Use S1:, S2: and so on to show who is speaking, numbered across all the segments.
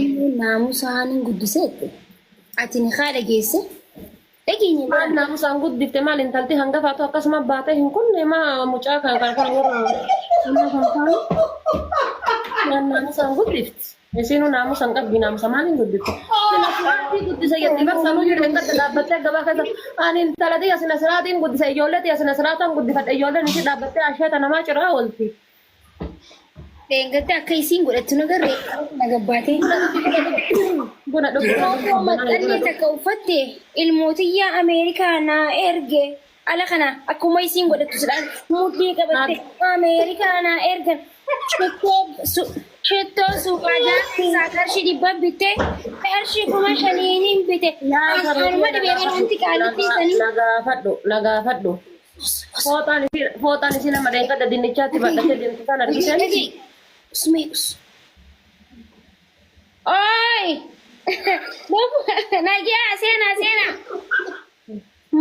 S1: Ilmoo naamusaan hin guddiseette. Ati ni haa dhageesse. Dhageenye
S2: Maal naamusaan guddifte maal intalti hangafaatu akkasuma baatee hin kunne maa mucaa kan kan kan warra amma kan faana maal naamusaan guddifti. Isiinuu naamusa hin qabdi naamusa maaliin guddifte. Sina siraatii guddisa jetti bar sanuu jedhu hin gadda dhaabbattee gabaa keessa ani intala tiyya sina siraatiin guddisa ijoollee tiyya sina siraataan guddifadha ijoolleen isii dhaabbattee asheeta namaa ciraa oolti.
S1: Dheengadda akka isiin godhattu na garree na gabbaatee.
S2: Buna dhugu.
S1: Footoo maxxannee takka uffatte ilmootiyyaa Ameerikaa naa erge ala kana akkuma isiin godhattu sidhaan mudhii qabatte Ameerikaa naa ergan shittoo su- shittoo suuqaa jaarsaa qarshii dhibba bitte qarshii 5,000 bite anuma dhibee bara wanti qaalittii sanii.
S2: Na gaafadhu na gaafadhu. Fooxaan isii fooxaan isii nama dheengadda dinnichaatti badhatee deemtu san argitee miti.
S1: Usmee us. Oi! Nagaa seenaa seenaa.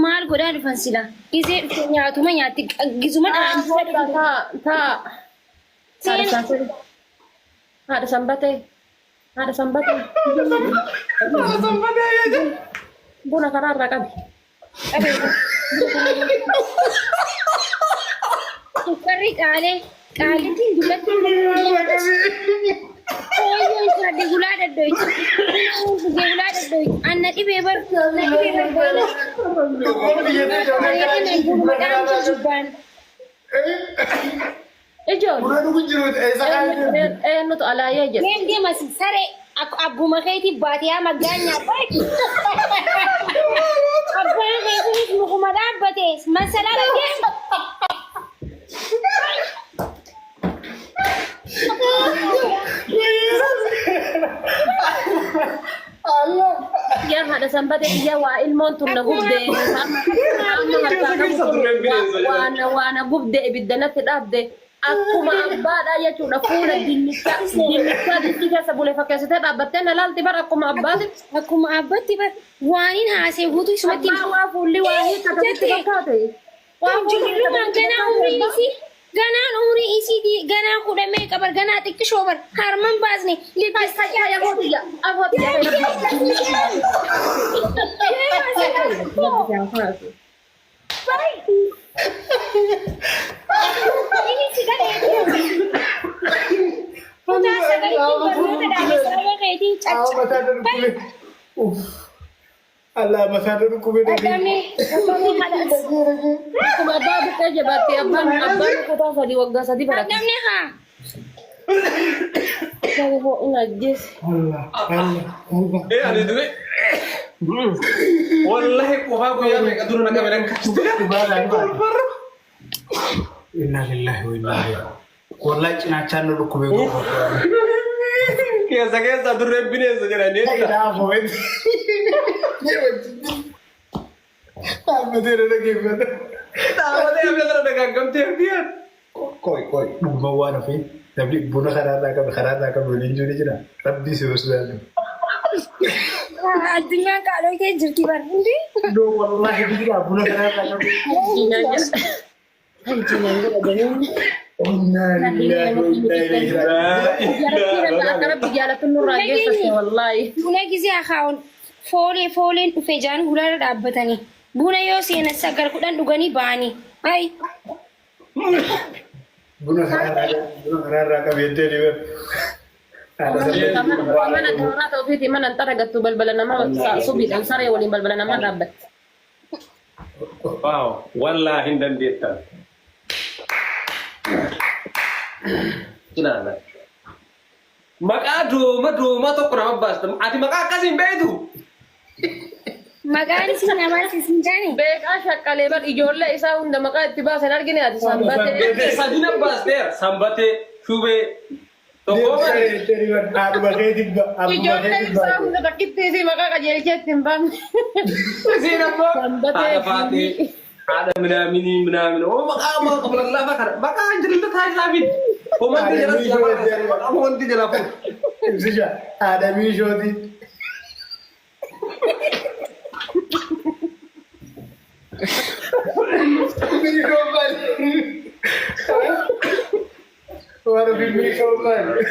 S1: Maal godhaa dhufan sila? Gizee dhufte nyaatuma nyaatti gizuma
S2: Taa
S1: dhaan.
S2: taa taa. Haadha
S1: Seenaa.
S2: sanbatee. Haadha sanbatee. Haadha sanbatee. Buna karaa irraa qabi.
S1: Sukkarri qaalee qaalittiin dullatti ooyyoo isaadde hulaa dhadhoyti. Dhugee hulaa dhadhoyti. Anna dhibee bar na dhibee bar baala. Qaalee bunuma dhaamsa jibbaan.
S2: Ijoollee.
S3: Buna dhugu jiru eessa kaa'ee
S2: Eenyutu alaayee jedha.
S1: Deem deemas saree abbuma keetiif baatee haa maggaanyaa baati. Abbaan keetiinis mukuma dhaabbate masalaa dhagee.
S2: Yaa haadha sanbatee iyya waa ilmoon tun na gubde. Amma harkaa qabu kun waa na gubde ibidda natti dhaabde. Akkuma abbaadhaa jechuudha fuula dinnichaa dinnichaa distii keessa bule fakkeessitee dhaabbattee na laalti bara akkuma abbaati.
S1: Akkuma abbatti bar waaniin haasee guutuu isumatti
S2: Abbaa waa fuulli waa hiikkata sitti
S1: jette.
S2: fakkaate. Waa fuulli
S1: Ijoollummaan
S2: hiikkata sitti
S1: ganaa
S2: fakkaate
S1: umriin
S2: abbaa.
S1: isii ganaan umrii isii ganaa kudha meeqa bar ganaa xiqqishoo bar harman baasne lippistiki
S2: Afoo tiyya afoo tiyya.
S1: Kutaa sagalitti barnoota dhaabe sababa keetiin caccabee.
S3: Allah mataa dhukkube.
S1: Dhadhamee dhadhamee halas.
S2: Akkuma abbaa buqqee jabaatti abbaan abbaan kutaa sadii waggaa sadii barate.
S1: Dhadhamne haa.
S2: Sadi ho'ina ajjeese.
S3: Allah Allah Allah.
S4: Eh, ani du'e. Wallahi qofaa guyyaa meeqa dura na qabe nan kaste.
S3: Inna lillahi wa inna ilaihi. Wallahi cinaachaan nu dhukkube.
S4: Keessa keessa durreen bineensa jedhanii.
S3: Dhaabbatee na dhaggeeffata.
S4: Dhaabatee abla kana dagaaggamtee biyya.
S3: Qoy qoy dhuguma waan ofii namni buna karaarraa qabe karaarraa qabe waliin jiru jira. Rabbii si osoo
S1: Addunyaan qaaloytee jirti bar hundi.
S3: No wallahi jira buna karaarraa qabe.
S2: Jinaan jedha. Jinaan jedha jedhanii.
S3: Inna lillahi wa inna ilaihi raji'un.
S2: Jaalattii akka rabbi jaalattu nurraa geessatte wallaahi.
S1: Buna gisee akaa'uun foolee fooleen dhufe jaan hulaarra dhaabbatanii. Buna yoo seenan 9 10 dhuganii ba'anii. Ayi.
S3: Buna karaarraa buna karaarraa qabe jettee ni bar.
S2: Mana dooraa ta'uu ofiitii mana hin xaragattu balbala namaa subiidhaan saree waliin balbala namaa dhaabbatti.
S4: Waaw wallaahi hin dandeettan. Ilaala. Maqaa dooma doomaa tokko nama baasta. Ati maqaa akkasii hin beektu.
S1: Maqaan isin namaas isin jaani.
S2: Beekaa shaqqalee bar ijoollee isaa hunda maqaa itti baasan argine ati sanbatee.
S4: Sadina baasteera. Sanbatee, shubee, tokko malee.
S3: Haadhuma keetiin
S2: Ijoollee isaa hunda takkitti isii maqaa qajeelchee itti hin baafne.
S4: Isiin ammoo
S2: Sanbatee,
S4: haadha faatee, haadha minaaminii minaamin. Oo maqaa ammaa qabla lafa kana. Maqaa injililta taayisaa miti. Homanti jala maqaa homanti jala fuudha.
S3: Ibsisha haadha miishooti. Miishoo maali? ofii miidhuu maali?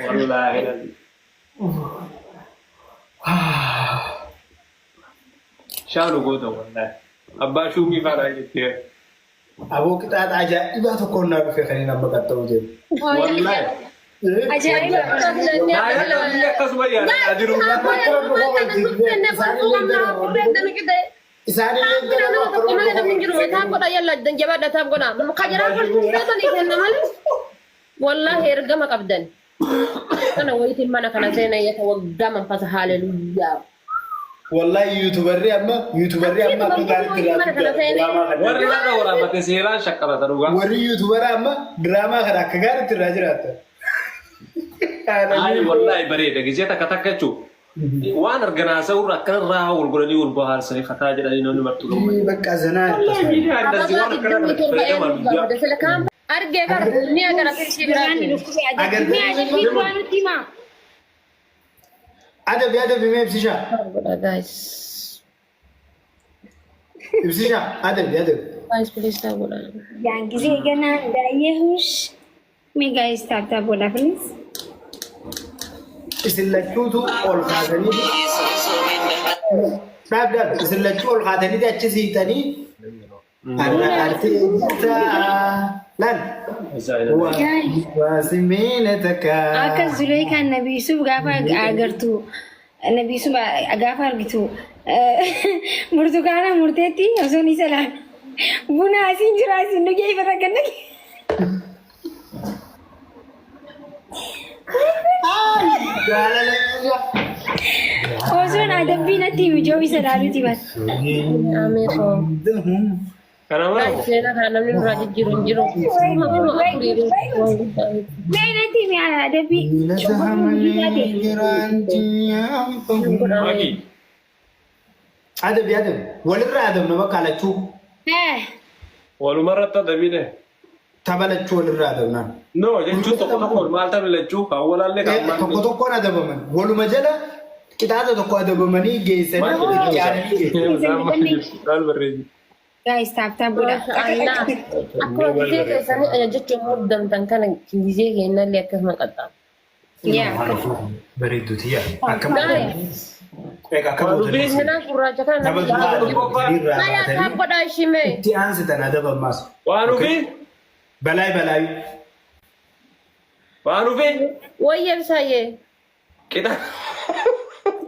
S4: Wallaahi. Shaalu goota wallaahi. Abbaa shuumii faanaa jettee.
S3: Aboo qixaaxa ajaa'ibaa tokkoon naa dhufe kan hin amma qaxxa'u jedhu.
S4: Wallaahi.
S1: Ajaa'iba.
S4: Naayyaa akkasuma yaadataa jiru.
S3: Isaanillee
S2: Wallahi ergama qabdan. Kana wayitiin mana kana seena yata waggaa manfasa haaleluyyaa.
S3: Wallahi YouTuberri amma akka gaariitti
S2: Mana kana seene.
S3: diraamaa kana.
S4: Warri har'a waraabate seeraan shakkalata dhugaa.
S3: Warri YouTubera amma diraamaa kana akka gaariitti irraa jiraatan.
S4: Ay wallahi bareeda gisee takka takka jechuun. Waan argan haasa'urra akkanarraa wal godhanii wal bohaarsanii fataa jedhanii namni martuu gammadu.
S3: Bakka zanaa.
S4: Wallahi miidiyaa indastii waan akkana kana fayyadaman guddaa.
S2: Argee bara ni agara firshii
S1: Duraan
S2: biraati.
S1: dhukkube adabbii. Mee adabbii duraa nutti himaa.
S3: Adabi adabi mee ibsishaa.
S2: Godha guys.
S3: Ibsishaa adabi adabi.
S2: Guys, please tap godha.
S1: Yaan gisee ganaa daayyehush. Mee guys, tap tap godha please.
S3: Isin lachuutu ol kaatanii dhaab dhaab isin lachuu ol kaatanii achi siitanii artista laal waa simiina takka.
S1: Akka Zuleekaan Nabi Yusuf gaafa agartu, Nabi Yusuf gaafa argitu burtukaana murteetti osoo ni salaan buna asiin jira asiin dhugee ifirra ganna.
S3: Jaalala.
S1: Osoon adabbii natti himi joo isa laaluuti bas.
S2: Amee koo.
S4: Kana
S2: Guys,
S4: mara
S2: seera kana namni nurraa jijjiiru hin jiru. Kuma kuma afurii waan guddaa miti.
S1: Mee natti himi adabbii.
S4: Maki.
S3: Adabi adabi walirraa adabna bakka lachuu.
S4: Walumarratti adabine.
S3: Tapha lachuu walirraa adabnaan.
S4: No jechuun tokko tokko maal taphni lachuu kan walaallee kan maal.
S3: Tokko tokkoon adabaman waluma jala qixaaxa tokko adabamanii geessanii itti aananii geessan.
S4: Maal barreessi?
S1: Guys, tap tap godha.
S2: Maasha Allah. Akkuma gisee keessanii ajajachuun muddamtan kana gisee kennallee akkasuma qaxxaamu.
S1: Yaa.
S3: Bareedduuti yaa. Akkam
S2: Guys,
S3: egaa akka gootanii
S2: seenaa gurraacha kana
S3: tapha
S2: namni
S3: duraa
S2: jijjiiru.
S3: irraa
S2: Maya tap
S3: baatanii
S2: godhaa ishimee.
S3: itti aansitan adabammaas.
S4: Waan ofii
S3: Balaay balaayu.
S4: waan ofii
S2: Wayya ibsaayyee.
S4: qixa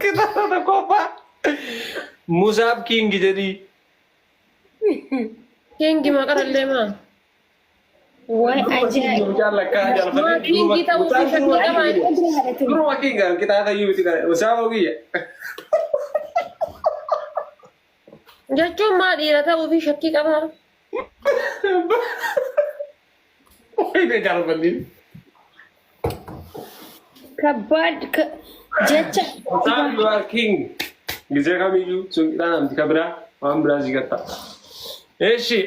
S4: qixaaxa tokkoffaa Musaab King jedhii.
S2: Kingi maqarallee maa?
S1: Way ajaa'iba.
S4: Mucaan lakkaa
S2: Maa
S4: jaalfatee
S2: kingi ta'uu fi shakkii qabaa.
S4: Duruma King qixaaxa iyyuu miti kana Musaab kiyya.
S2: Jechuun maa dhiira ta'uu fi shakkii qabaa?
S4: Wayne jaalfatee.
S1: Kabbaad jecha.
S4: Musaab, you are king. Gisee kamiyyuu sun qixaaxa miti ka biraa waan biraa si gatta. Eeshi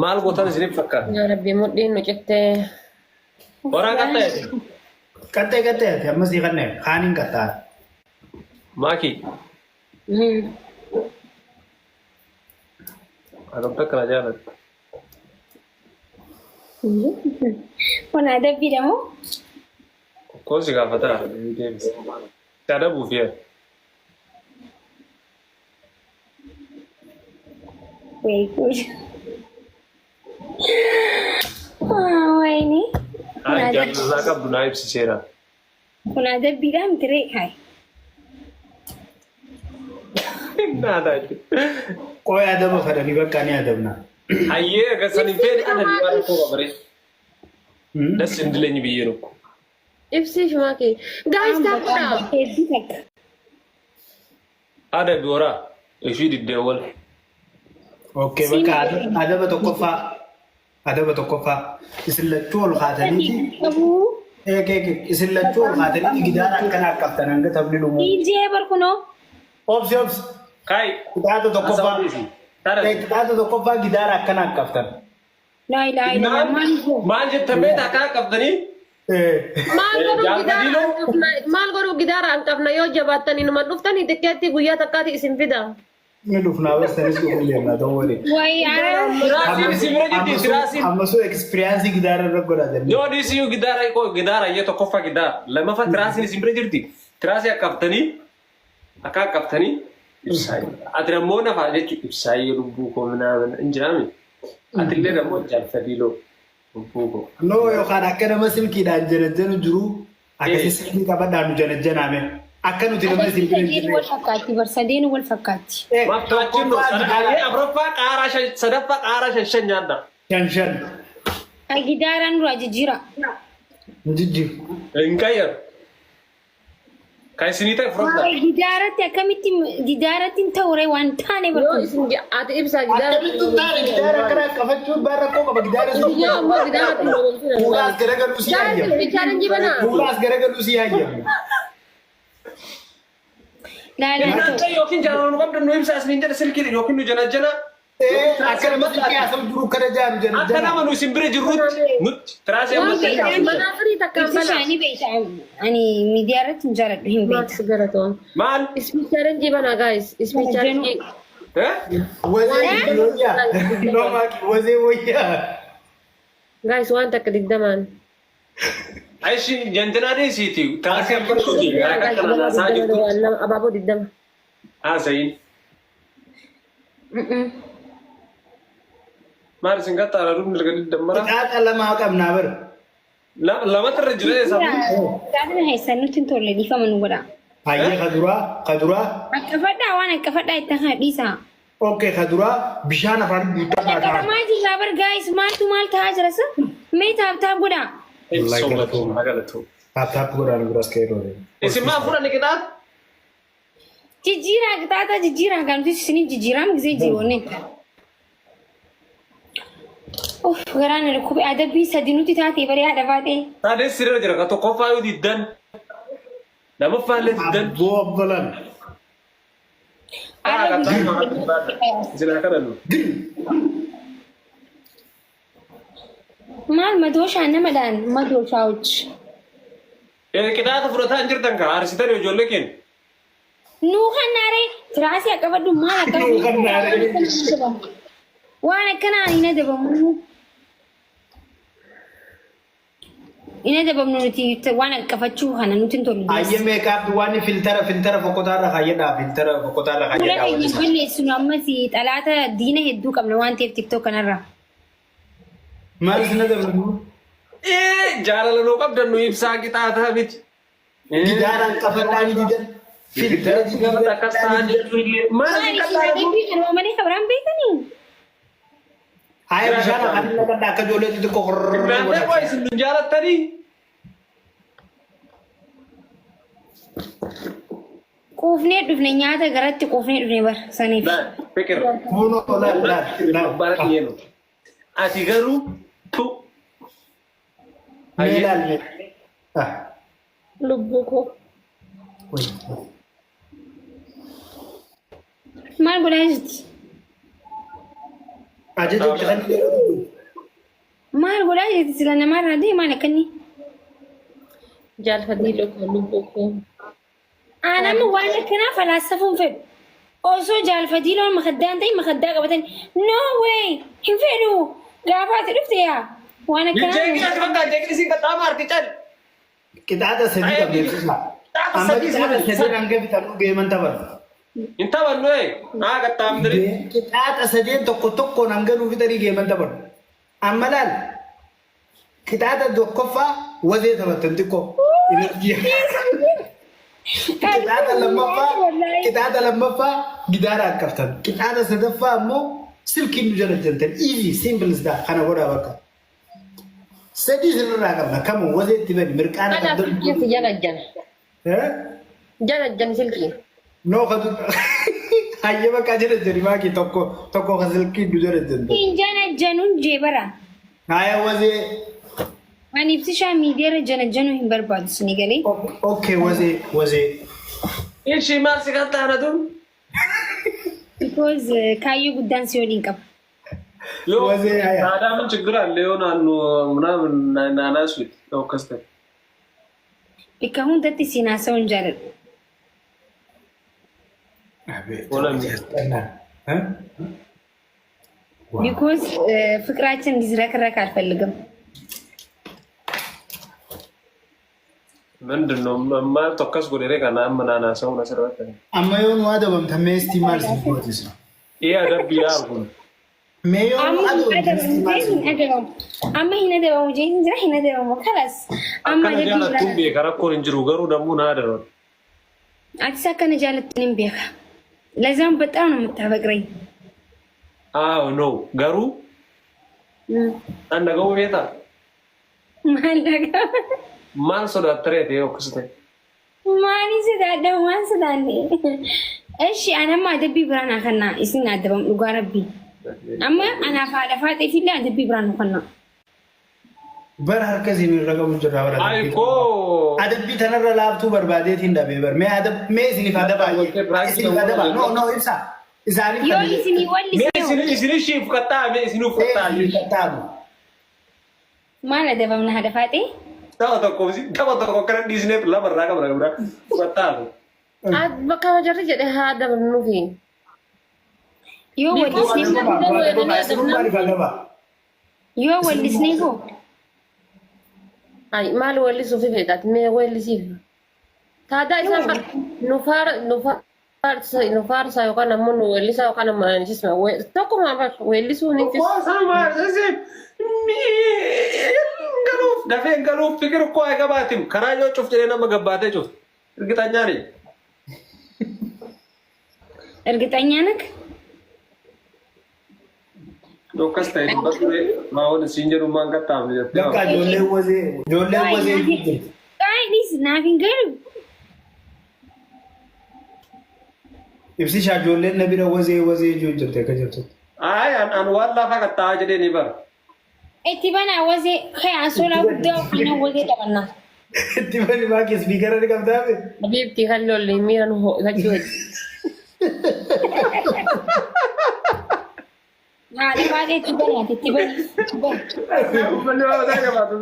S4: maal gootan isiniif fakkaata?
S2: Yaa Rabbi mudhiin nu cittee.
S4: Horaa qaxxa'e.
S3: Qaxxee qaxxee ati ammas ni kanneen kaaniin qaxxaa.
S4: Maaki. Akamta akkana jaalatta.
S1: Kun adabbiidha moo?
S4: Koo si gaafataa deebisa. Si adabuuf yaa.
S1: Way good. Wayni.
S4: Ay jaalalaa qabdu naa ibsiseera.
S1: Kun adabbiidha miti ree hayi.
S4: Naataa jechuudha.
S3: Qoy adaba fadhanii bakka ni adabna.
S4: Hayyee egaa hin feene adabi waan rakkoo qabaree. Das hin dileenyi biyyee tokko.
S2: Ibsii shimaa kee. Guys, tap godhaa.
S1: Hedduu takka.
S4: Adabi horaa ishii diddee wal.
S3: Okay bakka adaba tokkoffaa adaba tokkoffaa isin lachuu ol kaataniiti.
S1: Qabuu.
S3: Eeg eeg isin lachuu ol kaataniiti gidaara akkana akkaftan hanga taphni dhumu.
S1: Ijee barkunoo.
S3: Obsi obsi
S4: Kai.
S3: qixaaxa tokkoffaa.
S4: Tara.
S3: Qixaaxa tokkoffaa gidaara akkana akkaftan.
S1: Laa ilaaha illallah maal kun?
S4: Maal jettan beektaa akkana qabdanii?
S2: Maal godhuu gidaara
S4: Jaalfadiinoo?
S2: hanqafna maal godhuu gidaara hanqafna yoo jabaattanii numa dhuftanii xiqqeetti guyyaa takkaati isin fida.
S3: Ni dhufnaa barsanis dhufuu deemna don't worry.
S1: Wayi ara.
S4: Tiraasiin isin bira jirti tiraasiin.
S3: Ammasuu experience gidaara irra godhaa jennee.
S4: Yoo dhiisii gidaara koo gidaara iyyee tokkoffaa gidaara lammaffaa tiraasiin isin bira jirti. Tiraasii akkaftanii akka akkaftanii ibsaa. Ati ammoo nafa jechuun ibsaa lubbuu koo minaamin hin jiraami. Atillee ammoo jaalfadiiloo lubbuu koo.
S3: No yookaan akka nama silkiidhaan janajjanu jiru akkasii silkii qabadhaan nu janajjanaame. Akka nuti nama isin bira hin
S1: Sadeen
S3: jirre.
S1: wal fakkaatti bar sadeen wal fakkaatti.
S4: Maaf to'achuun afuraffaa qaaraa shan sadaffaa qaaraa shan shan nyaadha.
S3: Shan shan.
S1: Gidaaraan duraa jijjiira.
S3: Hin jijjiiru.
S4: Hin qayyaru. Kan isinii ta'e fudhadhaa.
S1: Waa'ee gidaaratti akkamitti gidaaratti hin ta'u ree waan taane
S2: Yoo
S1: barbaadu.
S2: isin ati ibsaa gidaara.
S3: Akkamitti hin taane gidaara akkana qabachuun baan rakkoo qaba gidaara sun.
S2: Yoo ammoo gidaara hin dogomsina.
S3: Fuula as garagaluu si hayyamu.
S2: Chaalenjii banaa.
S3: Fuula as garagaluu si hayyamu.
S1: Laalaa ta'u.
S4: እናንተ yookiin jaalala nu qabdan nu ibsaa isiniin jedha silkiin yookiin nu janajjana
S3: Akka nama silkii haasa'u jiru kana jaanu
S4: akka
S3: janajjana.
S4: nama nu isin bira jirrutti nutti tiraasii amma
S2: Manaa firii takkaan
S1: Ibsi
S2: banaa.
S1: isaanii beekta ani miidiyaa irratti hin jaaladhu hin beekta.
S2: Max galatoon.
S4: maal
S2: Speech challenge banaa guys. Speech challenge.
S4: Eh?
S3: Wazee wayyaa. No maaki wazee wayyaa.
S2: Guys waan takka digdamaan.
S4: Aishi janjanaa dhiisiiti tiraasii amma nuti akka kana naasaa jirtu
S2: Abaaboo digdama.
S4: haasa'iin maal isin qaxxaara dhumni erga digdammara
S3: Qixaaxa lamaa qabnaa bara.
S4: lamatti irra jira eessa
S1: Gaafni keessan nutti hin tolle dhiifama nu godha.
S3: Hayyee kaduraa kaduraa.
S1: Akkafadhaa waan akkafadhaa itti kana dhiisaa.
S3: Okay kaduraa bishaan afaan guutaa ta'a.
S1: Qaqamaa jirraa bar gaayis maaltu maal ta'aa jira sa? Mee taap taap godhaa.
S3: Taap taap godhaan biras ka'ee dhoore.
S4: Isin maal fudhanne qixaata?
S1: Jijjiiraa qixaataa jijjiiraa kan nuti isiniif jijjiiraam gisee jiroonne. Uff garaan na dhukkube adabbii sadi nuti taatee baree haadha baatee.
S4: Sadeen sirra jira ka tokkoffaa yoo diddan lamaffaa illee diddan.
S3: Abboo obbolan.
S1: Arra
S4: Isin haa kadhannu.
S1: Maal madooshaa namadhaan madooshaa hojii.
S4: Qixaata fudhataa hin jirtan ka aarsitan ijoollee keenya.
S1: Nuu kannaaree tiraasii akka fadhu maal akka
S3: Nuu kannaaree.
S1: Waan akkanaa hin adabamu. Hin adabamnu nuti waan akkafachuu kana nuti hin tolu.
S3: Hayyee meeqaaf waan filtara filtara fokkotaarra kaayyadhaa filtara fokkotaarra
S1: Fuula
S3: kaayyadhaa.
S1: keenya balleessinu ammas xalaata diina hedduu qabna waan ta'eef tiktok kanarra.
S3: Maal isin adabamu?
S4: Jaalala nuu qabdan nu ibsaa qixaataa miti.
S3: Gidaaraan qafadhaa ni didan. Filtara didan.
S4: Akkas ta'an jechuun illee maal
S1: Maal isin adabbii kanuma malee kabiraan beekanii?
S3: Hayyee bishaan afaan naqadhaa akka ijoollee xixiqqoo qorrorra
S4: እናንተ ቆይ isin nu jaalattanii?
S1: Quufnee dhufne nyaata garatti quufnee dhufne bar saniif.
S4: Fikir.
S3: Kunoo laal laal laal.
S4: Ati garuu tu.
S3: Mee laal mee. Ah.
S2: Lubbuu koo.
S1: Maal godhaa jirti?
S3: Ajaja itti kan
S1: Maal godhaa jirti sila namaarraa deemaan maal akkanni?
S2: Jaalfadii lubbuu lubbuu koo.
S1: Aan amma waan akkanaa falaasafuun fedhu. Osoo jaalfatii loon makaddaa hin ta'in makaddaa qabatan. No way! Hin fedhu! Gaafa ati dhufte yaa waan akkanaa.
S4: Jeeqni ati bakka jeeqni siin qaxxaama arti cal.
S3: Qixaaxa sadii qabna ibsisa. Amma qixaaxa sadii hanga fixannu geeman taphanna.
S4: Hin taphannu ee. Naa qaxxaamtiri.
S3: Qixaaxa sadeen tokko tokkoon hanga nuu fixanii geeman taphannu. Amma laal qixaaxa tokkoffaa wazee taphattan xiqqoo. Qixaaxa lammaffaa qixaaxa lammaffaa gidaara akkaftan. Qixaaxa sadaffaa ammoo silkiin nu jala jirtan. Easy simple is that kana godhaa bakka. Sadii sirraa qabna kamuu wazee itti bani mirqaana
S2: Kanaaf silkiin si jalajjan.
S3: Eh?
S2: Jalajjan silkiin.
S3: No katu hayyee bakka jala jari maaki tokko tokko ka silkiin nu jala jirtan.
S1: Hin janajjanuun jee bara.
S3: Haya wazee
S1: Ani ibsishaa miidiyaarra janajjanuu hin barbaadu sini galee.
S3: okay wazee wazee.
S4: Ishii maal si qaxxaana tun?
S1: Because kaayyoo guddaan si waliin qaba.
S4: Yoo
S3: Wazee haya.
S4: aadaa ምን ችግር አለ? የሆነ አኑ ምናምን ናናሱ ከስተ
S1: Bakka hundatti siin haasa'uu hin jaaladhu.
S3: Abeet.
S1: Because ፍቅራችን እንዲዝረክረክ አልፈልግም።
S4: ምንድን ነው maaltu akkas godhe kana amma naanaasa'uun asirratti.
S3: Amma yoon waa adabamta meestii maal si gootis?
S4: Ee adabbii yaa kun.
S3: Mee yoon
S1: Amma hin
S3: adabamta meestii maal si
S1: adabamu hin adabamu. Amma hin adabamu jeetiin jira hin adabamu. Kalas amma
S4: Akkana
S1: adabbii
S4: jaalattuun
S1: jira.
S4: beeka rakkoon hin jiru garuu dammoo na adaban.
S1: Atis akkana jaalattuun hin beeka. ለዛም በጣም ነው የምታፈቅረኝ።
S4: አዎ ነው garuu an dhaga'uu beektaa?
S1: ማለቀ
S4: Maal sodaattaree ta'e akkas ta'e?
S1: ማን sodaadha waan sodaanne. እሺ anamma adabbii biraan haa kennaa isin adabam dhugaa rabbii. Amma anaaf haadha faaxee fillee adabbii biraan nu kennaa.
S3: Bara harka isin irra qabu jirra bara.
S4: Ay koo.
S3: Adabbii tanarra laaftuu barbaadeetiin dhabee bar. Mee adab mee isiniif adabaa. Isiniif adabaa. No no ibsa. Isaaniif
S1: Yoo
S3: kan
S1: isinii
S4: Mee
S1: wallisee
S4: isin isin ishiif qaxxaa mee isinuuf
S3: Mee
S4: qaxxaa.
S3: isiniif qaxxaamu.
S1: maal adabamna haadha faaxee?
S4: Tapha tokko tapha tokko akkana dhiisneef lama irraa qabna qabna qaxxaa.
S2: Bakka jarri jedhe haa adabamnuufi.
S1: Yoo wallisnee
S3: Isinummaa maaliif adabaa?
S1: yoo wallisnee koo
S2: Ay maal weellisuufi fedhaati mee weellisiif. Taadaa isaan bar nu faar nu faarsa nu faarsa yookaan ammoo nu weellisaa yookaan ammoo anisisma tokkuma bar weellisuu ni fis.
S4: Galuuf dafee galuuf fikir koo ay qabaatim karaa yoo cuf jedhee nama gabbaatee cuf እርግጠኛ ነኝ።
S1: እርግጠኛ ነህ?
S4: Akkas ta'e dubbatu maawwan siin jedhu maan qaxxaamne jettee.
S3: Bakka ijoolleen wazee ijoolleen wazee jirti.
S1: Qaayidhis naaf hin galu.
S3: Ibsishaa ijoolleen na bira wazee wazee ijoo jirti akka jirtutti.
S4: Ay an waan lafa qaxxaa'aa jedhee ni bara.
S1: Itti banaa wazee kee ansoolaa guddaa ofiin wazee taphannaa.
S3: Itti bani maaki ispiikara ni qabdaabe.
S2: Habiibti kan lolle miira nu ho'ifachuu heddu.
S1: Haadha faaxee itti banaati itti bani.
S4: Uummanni waan mataa qabaatu.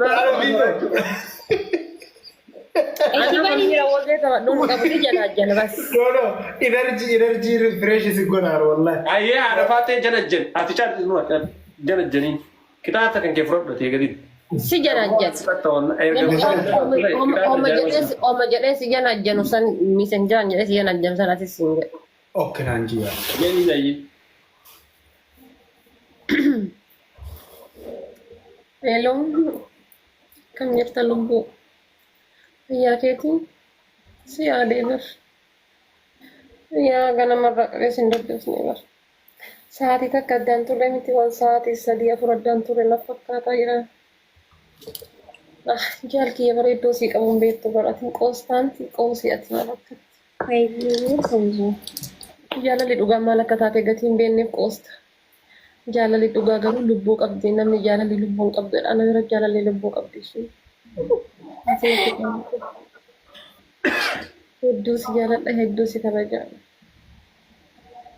S1: Itti bani.
S2: Miira wazee taphadhuun qabu jala jala bas.
S3: No no energy energy refresh si godhaar wallahi.
S4: Ayyee haadha faaxee jala jen ati caalti numa jala jeniin kitaaba kan kee fudhadhu gadi.
S2: Si jala jala. Oma jedhee si jala janu san misenjaan jedhee si jala janu san atis hin jedhu.
S3: Okay naan jiyaa.
S4: Jeniin ayyee.
S2: Hello. Kam jirta lubbuu? Fayyaa keetii? Si yaadee bar. Yaa ganamarraa qabee sin dubbisne bar. Sa'aatii takka addaan turre miti waan sa'aatii sadii afur addaan turre na fakkaataa jira. Ah, jaalkiyya bareeddoo sii qabuun beektu bar ati qoostaanti qoosii ati maal akkatti. Jaalalli dhugaa maal akka taate gatii hin beekneef qoosta. Jaalalli dhugaa garuu lubbuu qabdi. Namni jaalalli lubbuu hin qabdu jedha. Ana bira jaalalli lubbuu qabdi isheen. Hedduu si jaaladha, hedduu si kabaja.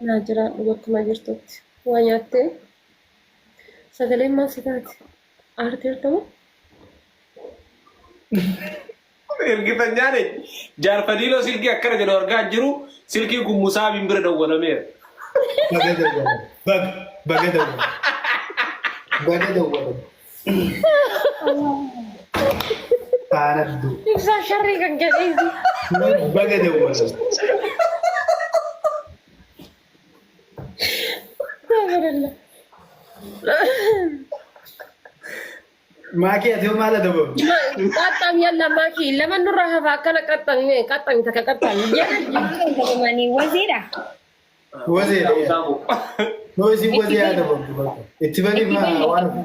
S2: Naa jiraadhu bakkuma jirtutti. Waa nyaattee? Sagaleen maal si taate? Aarteerta moo?
S4: እርግጠኛ ነኝ jaarfadiiloo silkii akkana jedhu argaa jiru silkiin kun musaabiin bira dawwalameera.
S3: Baga dawwalan. Baga baga dawwalan. Baga dawwalan. Faanaddu.
S2: Ibsaa sharrii kan jedheeti.
S3: Baga dawwalan. Maakii ati hoo maal adabamte?
S2: Qaxxaam yalla maakii lama nurraa hafa akkana qaxxaami qaxxaami takka qaxxaami.
S1: Adabamanii wazeedha.
S3: Wazee. Noo isin wazee adabamtu bakka. Itti bani waan ofii.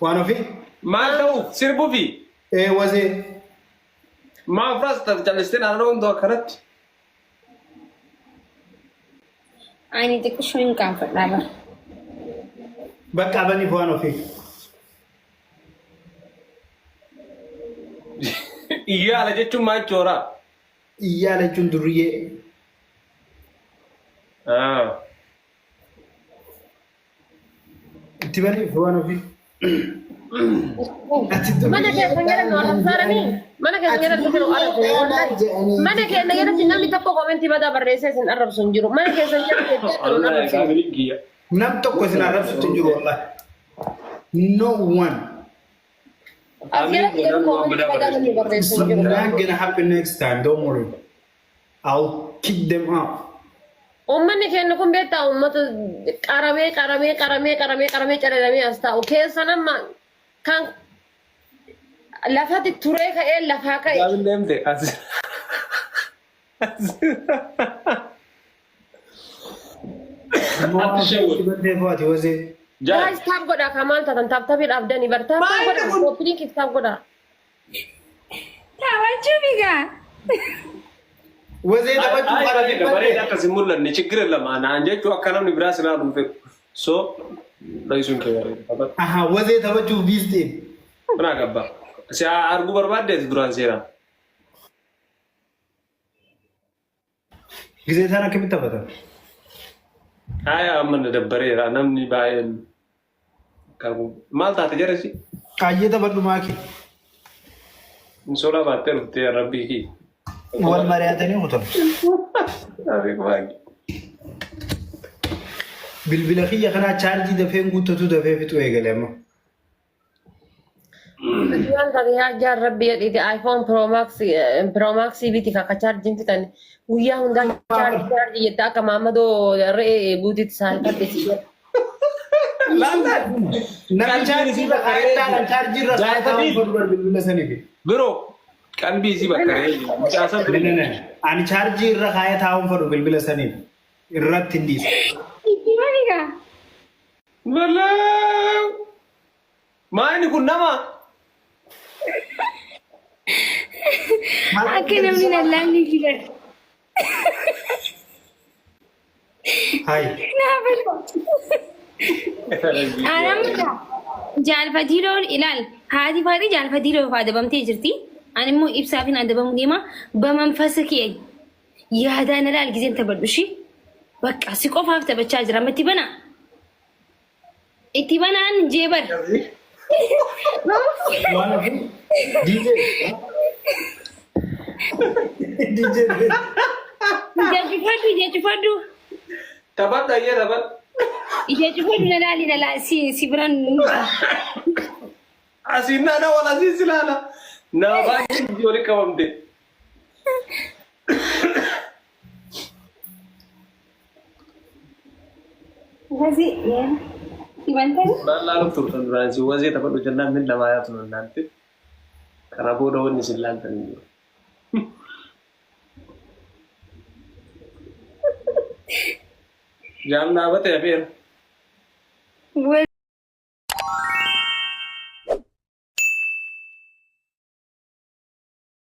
S3: Waan ofii?
S4: Maal ta'uuf sirbuufi
S3: Ee wazee.
S4: maaf ras callistee naannoo hunduu akkanatti.
S1: Ani xiqqishoo hin qaanfadhaa bara.
S3: Bakka baniif waan ofii.
S4: Iyyaala jechuun maal jechuudha?
S3: Iyyaala jechuun durriyyee. Itti baniif waan ofii.
S2: Mana keessan jedhan nu arrabsaaranii mana keessan jedhan nu arrabsu wallahi. Mana keenya jedhatti namni tokko komentii badaa barreessee isin arrabsu hin jiru. Mana keessan jedhan nu
S4: Wallahi
S2: arrabsu.
S4: kaamiliin kiyya.
S3: Nam tokko isin arrabsutti hin jiru wallahi. No one.
S2: As jalatti garuu komentii badaa namni barreessu hin jiru.
S3: It's not gonna happen next time. Don't worry. I'll kick them out.
S2: Uummanni keenya kun beektaa uummata qaramee qaramee qaramee qaramee qaramee calalamee as taa'u keessan amma kan lafatti turee ka'ee lafaa ka'e.
S4: Gaamin deemte as. Ati shawwal. Jaal.
S2: Guys, tap godhaa kan maal taatan tap tapii dhaabdanii bar tap tap godhaa koppiliin kif tap godhaa.
S1: Taphachuu figaa.
S3: Wazee taphachuu
S4: Ay,
S3: qara
S4: bareeda bareeda akkas hin mul'anne chiggir lama naan jechuu akka namni biraa silaa dhufe. So dho'isuun kee bareeda.
S3: Aha, wazee taphachuuf biifteen.
S4: Kanaa qabba. Si arguu barbaaddeeti duraan seeraan.
S3: Gisee isaan akkamitti taphatan?
S4: Haya amma na dabbareera namni baay'een qabu. Maal taate jarasi?
S3: Qaayyee taphadhu maaki.
S4: Sola baattee dhuftee rabbii kii.
S3: Wal mari'atanii kutan.
S4: Rabbii maaki.
S3: Bilbila kiyya kanaa chaarjii dafeen guuttatu dafee fixuu eegale amma.
S2: Waan taate yaa jaar rabbi jedhiiti iPhone Pro Max Pro Max biti kakka chaarjiin fixan guyyaa hundaa chaarjii chaarjii jette akka maammadoo re'ee eeguutitti saalfadhe si jedha.
S4: Laallaan.
S3: Namni chaarjii irra kaayattaadhaan chaarjii irra kaayataa
S4: Jaatanii.
S3: waan bilbila saniif.
S4: Biroo qalbii isii bakka re'ee jiru. Mucaasan
S3: Ne, ne, ne. Ani chaarjii irra kaayataa waan fadhu bilbila saniif. Irratti hin dhiisu.
S1: Itti figaa.
S4: Balaa. Maayini kun nama.
S1: Akka namni lallaafni filan.
S3: Hayi.
S1: Anamma jaalfatiiloon ilaal haati faaxii jaalfatiiloo faa adabamtee jirti. Ani immoo ibsaafin adabamu deema. Bamanfasa kee yaadaan ilaal gizeen taphadhu ishii. Bakka si qofaaf taphachaa jira. Amma itti banaa. Itti banaan jeebar.
S3: Waan hafu DJ. DJ.
S1: Ija cufadhu ija cufadhu.
S4: Taphadha iyyee taphadha.
S1: Ija cufadhu na laali na laali si si biraan.
S4: Asiin naana wal asiin si laala. Nama baay'ee ijji walitti qabamte.
S1: Wazii Ibantani.
S4: Maal laaluuf turtan duraan isin wazee taphadhu jennaan min lamaa yaatu nan laalte. Kana booda wanni isin laaltan hin jiru. Jaam dhaabate hafeera.
S1: Wazii.